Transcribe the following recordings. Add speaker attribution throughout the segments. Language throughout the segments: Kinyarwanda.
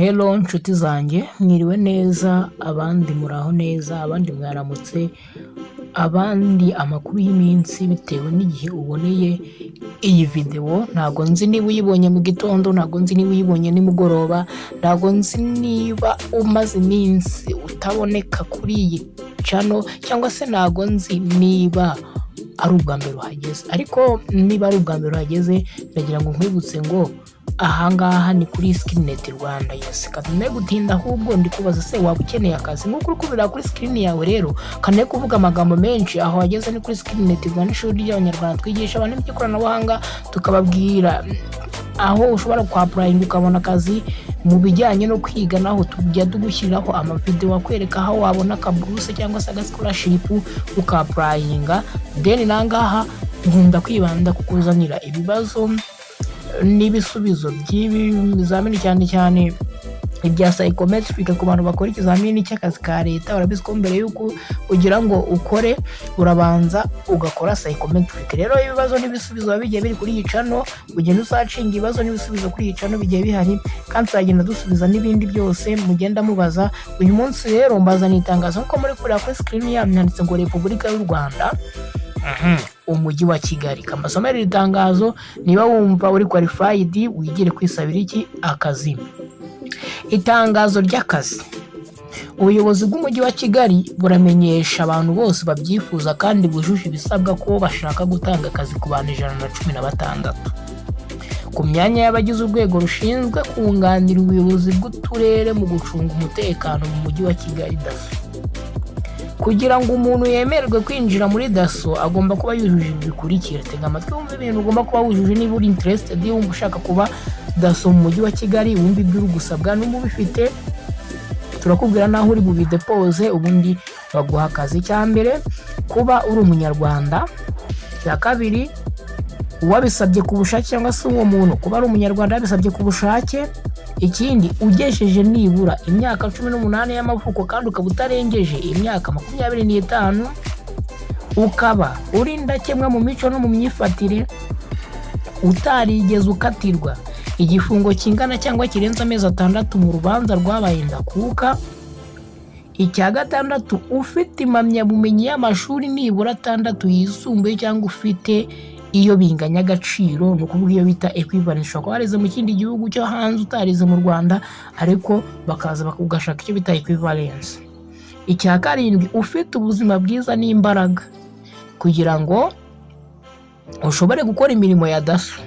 Speaker 1: Hello nshuti zanjye, mwiriwe neza, abandi muraho neza, abandi mwaramutse, abandi amakuru y'iminsi bitewe n'igihe uboneye iyi videwo. Ntabwo nzi niba uyibonye mu gitondo, ntabwo nzi niba uyibonye nimugoroba, ntabwo nzi niba umaze iminsi utaboneka kuri iyi channel, cyangwa se ntabwo nzi niba ari ubwa mbere uhageze. Ariko niba ari ubwa mbere uhageze, ndagira ngo nkwibutse ngo ahangaha ni kuri Skillnet Rwanda. Yes, kane gutinda, ahubwo ndi kubaza se waba ukeneye akazi nk'uko uri kubireba kuri screen yawe. Rero kane kuvuga amagambo menshi, aho wageze ni kuri Skillnet Rwanda, ishuri ry'Abanyarwanda twigisha abantu iby'ikoranabuhanga, tukababwira aho ushobora kwapplyinga ukabona akazi. Mu bijyanye no kwiga naho tujya tugushyiriraho amavidewo akwereka aho wabona akaburuse cyangwa se agascholarship ukapplyinga. Then nangaha nkunda kwibanda kukuzanira ibibazo n'ibisubizo by'ibi bizamini, cyane cyane ibya psychometric ku bantu bakora ikizamini cy'akazi ka leta. Urabizi ko mbere y'uko ugira ngo ukore urabanza ugakora psychometric. Rero ibibazo n'ibisubizo biba bigiye biri kuri iyi channel. Ugenda usearchinga ibibazo n'ibisubizo kuri iyi channel, bigiye bihari, kandi tuzagenda dusubiza n'ibindi byose mugenda mubaza. Uyu munsi rero mbazaniye itangazo nk'uko muri kureba kuri screen yanyu, handitse ngo Repubulika y'u Rwanda, Umujyi wa Kigali. Kamasomera iri tangazo, niba wumva uri qualified wigire kwisabira iki akazi. Itangazo ry'akazi. Ubuyobozi bw'Umujyi wa Kigali buramenyesha abantu bose babyifuza kandi bujuje ibisabwa ko bashaka gutanga akazi ku bantu 116 ku myanya y'abagize urwego rushinzwe kunganira ubuyobozi bw'uturere mu gucunga umutekano mu Mujyi wa Kigali, DASSO. Kugira ngo umuntu yemererwe kwinjira muri DASSO agomba kuba yujuje ibi bikurikira. Tega amatwi wumve ibintu ugomba kuba wujuje niba uri interested, wumva ushaka kuba DASSO mu Mujyi wa Kigali. Wumva ibyo uri gusabwa, n'uba ubifite turakubwira n'aho uri bubidepose, ubundi baguha akazi. Icya mbere, kuba uri Umunyarwanda. Icya kabiri, uwabisabye ku bushake, cyangwa se uwo muntu kuba ari Umunyarwanda yabisabye ku bushake. Ikindi, ugejeje nibura imyaka 18 y'amavuko kandi ukaba utarengeje imyaka 25, ukaba uri indakemwa mu mico no mu myifatire, utarigeze ukatirwa igifungo kingana cyangwa kirenze amezi 6 mu rubanza rwabaye ndakuka. Icya gatandatu, ufite impamyabumenyi y'amashuri nibura atandatu yisumbuye cyangwa ufite iyo binganya agaciro, ni ukuvuga iyo bita equivalence. Ushobora kuba warize mu kindi gihugu cyo hanze, utarize mu Rwanda, ariko bakaza ugashaka icyo bita equivalence. Icya karindwi, ufite ubuzima bwiza n'imbaraga kugira ngo ushobore gukora imirimo ya DASSO.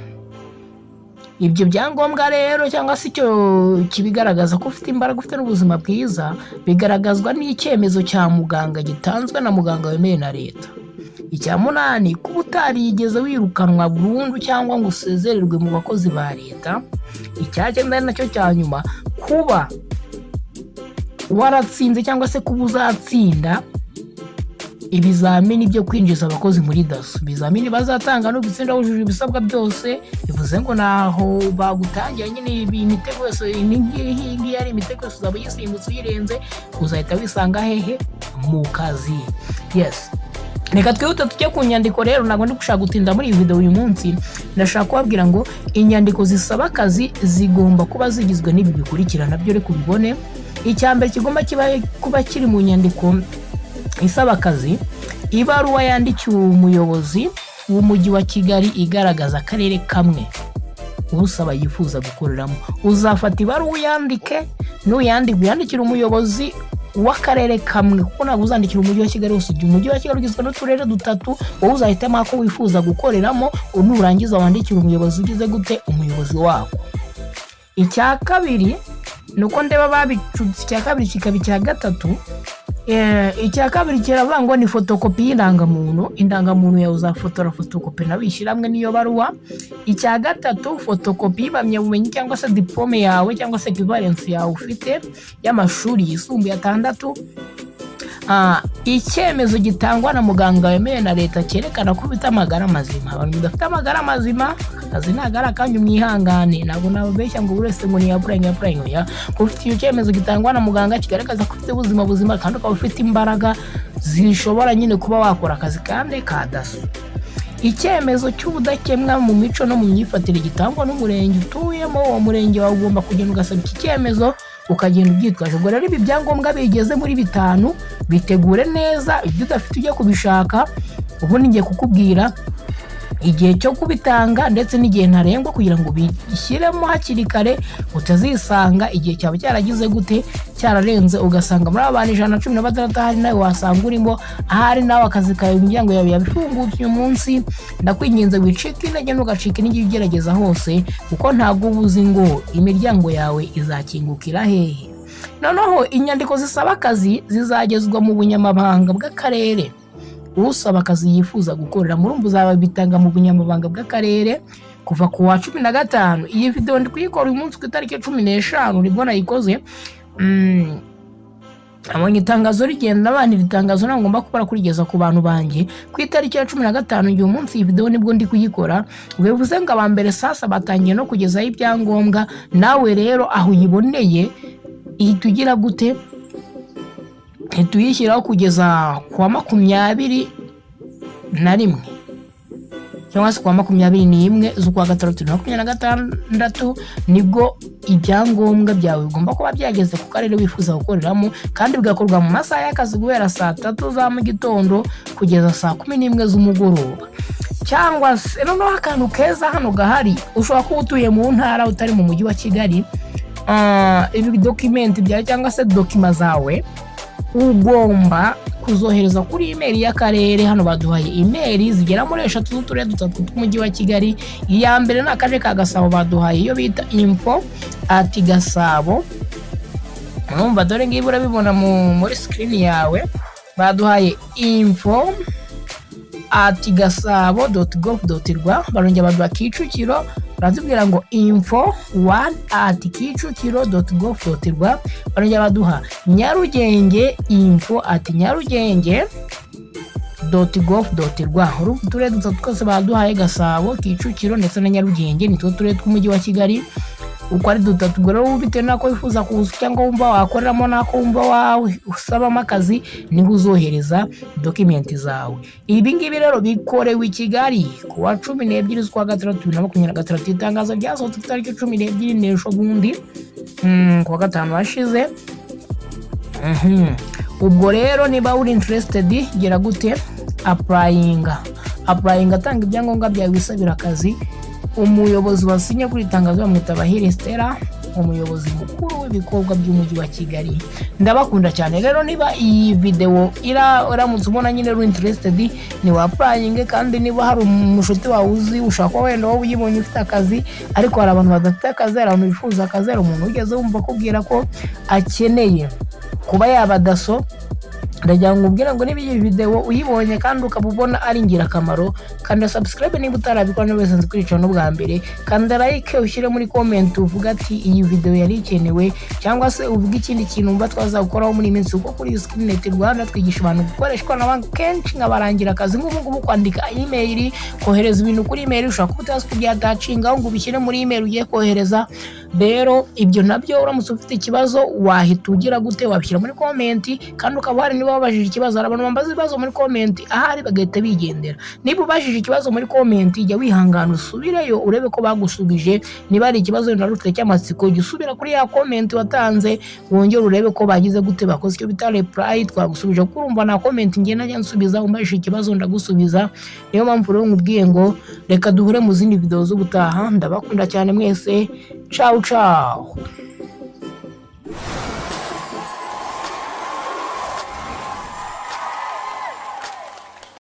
Speaker 1: Ibyo byangombwa rero, cyangwa se icyo kibigaragaza ko ufite imbaraga, ufite n'ubuzima bwiza, bigaragazwa n'icyemezo cya muganga gitanzwe na muganga wemewe na leta. Icya munani, kuba utarigeze wirukanwa burundu cyangwa ngo usezererwe mu bakozi ba leta. Icya cyenda, ari nacyo cya nyuma, kuba waratsinze cyangwa se kuba uzatsinda ibizamini byo kwinjiza abakozi muri DASSO. Ibizamini bazatanga nubitsinda wujuje ibisabwa byose, bivuze ngo naho bagutangira nyine imitego yose, iyi ngiyi ari imitego yose, uzaba uyisimbutse uyirenze, uzahita wisanga hehe? Mu kazi. Yes, reka twihute tujye ku nyandiko. Rero ntabwo ndi gushaka gutinda muri iyi video uyu munsi. Ndashaka kubabwira ngo inyandiko zisaba akazi zigomba kuba zigizwe n'ibi bikurikira, nabyo reka ubibone. Icya mbere kigomba kuba kiri mu nyandiko isaba akazi: ibaruwa yandikiwe umuyobozi w'Umujyi wa Kigali igaragaza akarere kamwe usaba yifuza gukoreramo. Uzafata ibaruwa uyandike, nuyandika uyandikira umuyobozi w'akarere kamwe, kuko ntabwo uzandikira Umujyi wa Kigali wose. Umujyi wa Kigali ugizwe n'uturere dutatu, wowe uzahitamo ako wifuza gukoreramo, nurangiza wandikira umuyobozi ugize gute? Umuyobozi wako. Icya kabiri ni uko ndeba babicutse, icya kabiri kikaba icya gatatu. Icya kabiri kiravuga ngo ni fotokopi y'indangamuntu. Indangamuntu yawe uzafotora fotokopi nawe uyishyira hamwe n'iyo baruwa. Icya gatatu, fotokopi y'impamyabumenyi cyangwa se diplôme yawe cyangwa se equivalence yawe ufite y'amashuri yisumbuye atandatu. Icyemezo gitangwa na muganga wemewe na leta cyerekana ko ufite amagara mazima. Abantu mudafite amagara mazima, akazi ntabwo ari akanyu, mwihangane. Ntabwo nababeshya ngo buri wese ngo niyapplyinge, yapplyinge. Oya, kuba ufite icyo cyemezo gitangwa na muganga kigaragaza ko ufite ubuzima buzima kandi ukaba ufite imbaraga zishobora nyine kuba wakora akazi kandi ka DASSO. Icyemezo cy'ubudakemwa mu mico no mu myifatire gitangwa n'umurenge utuyemo. Uwo murenge wawe ugomba kugenda ugasaba iki cyemezo, ukagenda ubyitwaje. Ubwo rero ibi byangombwa bigeze muri bitanu, bitegure neza. Ibyo udafite ujye kubishaka. Ubundi ngiye kukubwira igihe cyo kubitanga ndetse n'igihe ntarengwa kugira ngo ubishyiremo hakiri kare, utazisanga igihe cyaba cyaragize gute, cyararenze, ugasanga muri aba bantu 116 ahari nawe wasanga urimo, ahari nawe akazi kawe, imiryango yawe yabifungutse uyu munsi. Ndakwinginze, wicike intege, ntugacike intege, ugerageza hose, kuko ntabwo uba uzi ngo imiryango yawe izakingukira hehe. Noneho inyandiko zisaba akazi zizagezwa mu bunyamabanga bw'akarere usaba akazi yifuza gukorera. Murumva, uzabitanga mu bunyamabanga bw'akarere kuva ku wa 15. Iyi video ndi kuyikora uyu munsi ku itariki 15, nibwo nayikoze. Abonye itangazo rigenda abana, iri tangazo ntabwo ngomba kubara kurigeza ku bantu banjye ku itariki ya 15. Igihe umunsi iyi video nibwo ndi kuyikora, bivuze ngo aba mbere sasa batangiye no kugezaho ibyangombwa. Nawe rero aho uyiboneye, ihita ugira gute? Ihita uyishyiraho kugeza ku wa 21 cyangwa se ku wa 21 z'ukwa gatandatu 2026, nibwo ibyangombwa byawe bigomba kuba byageze ku karere wifuza gukoreramo, kandi bigakorwa mu masaha y'akazi guhera saa 3 za mu gitondo kugeza saa 11 z'umugoroba. Cyangwa se noneho akantu keza hano gahari, ushobora kuba utuye mu ntara, utari mu mujyi wa Kigali, ibi document byawe cyangwa se document zawe ugomba kuzohereza kuri email y'akarere. Hano baduhaye email zigera muri eshatu z'uturere dutatu tw'umujyi wa Kigali. Iya mbere ni akarere ka Gasabo, baduhaye iyo bita info@gasabo. Urumva, dore ngibi, urabibona muri screen yawe, baduhaye info@gasabo.gov.rw. Barongera baduha Kicukiro, baratubwira ngo info1@kicukiro.gov.rw. Barongera baduha Nyarugenge, info@nyarugenge.gov.rw. Urumva, uturere dutatu twose baduhaye, Gasabo, Kicukiro ndetse na Nyarugenge, nitwo turere tw'umujyi wa Kigali uko ari dutatu. Ubwo rero bitewe n'ako wifuza kuza cyangwa wumva wakoreramo n'ako wumva wawe usabamo akazi, niho uzohereza document zawe. Ibi ngibi rero bikorewe i Kigali ku wa 12 z'ukwa gatandatu 2026. Itangazo ryasohotse ku itariki 12, n'ejo bundi, ku wa gatanu washize. Ubwo rero niba uri interested, gira gute? Applyinga, applyinga, atanga ibyangombwa byawe, wisabira akazi. Umuyobozi wasinye kuri itangazo bamwita Bahire Stella, umuyobozi mukuru w'ibikorwa by'umujyi wa Kigali. Ndabakunda cyane. Rero niba iyi videwo uramutse ubona nyine uri interested, ni wa applyinge. Kandi niba hari umushuti wawe uzi, ushobora kuba wenda wowe uyibonye ufite akazi, ariko hari abantu badafite akazi, hari abantu bifuza akazi, hari umuntu wigeze wumva akubwira ko akeneye kuba yaba DASSO. Ndagira ngo ubwire ngo niba iyi videwo uyibonye kandi ukaba ubona ari ingirakamaro, kanda subscribe niba utarabikora, niba wese kuri no bwa mbere, kanda like, ushyire muri comment uvuga ati iyi videwo yari ikenewe, cyangwa se uvuge ikindi kintu wumva twazagukoraho muri iyi minsi, kuko kuri Skillnet Rwanda twigisha abantu gukoresha ikoranabuhanga, kenshi nkabarangira akazi nk'ubu ngubu, kwandika email, kohereza ibintu kuri email. Ushobora kuba utazi kubyattachingaho ngo ubishyire muri email ugiye kohereza. Rero ibyo nabyo uramutse ufite ikibazo, wahita ugira gute? Wabishyira muri comment. Kandi ukaba hari niba wabajije ikibazo, hari abantu bambaza ibibazo muri comment ahari bagahita bigendera. Niba ubajije ikibazo muri comment, jya wihangana usubireyo urebe ko bagusubije. Niba hari ikibazo wenda ufite cy'amatsiko, jya usubira kuri ya comment watanze, wongere urebe ko bagize gute, bakoze icyo bita reply, twagusubije. Kuko urumva nta comment njye najya nsubiza, umbajije ikibazo ndagusubiza. Niyo mpamvu rero nkubwiye ngo reka duhure mu zindi video z'ubutaha. Ndabakunda cyane mwese. Ciao ciao.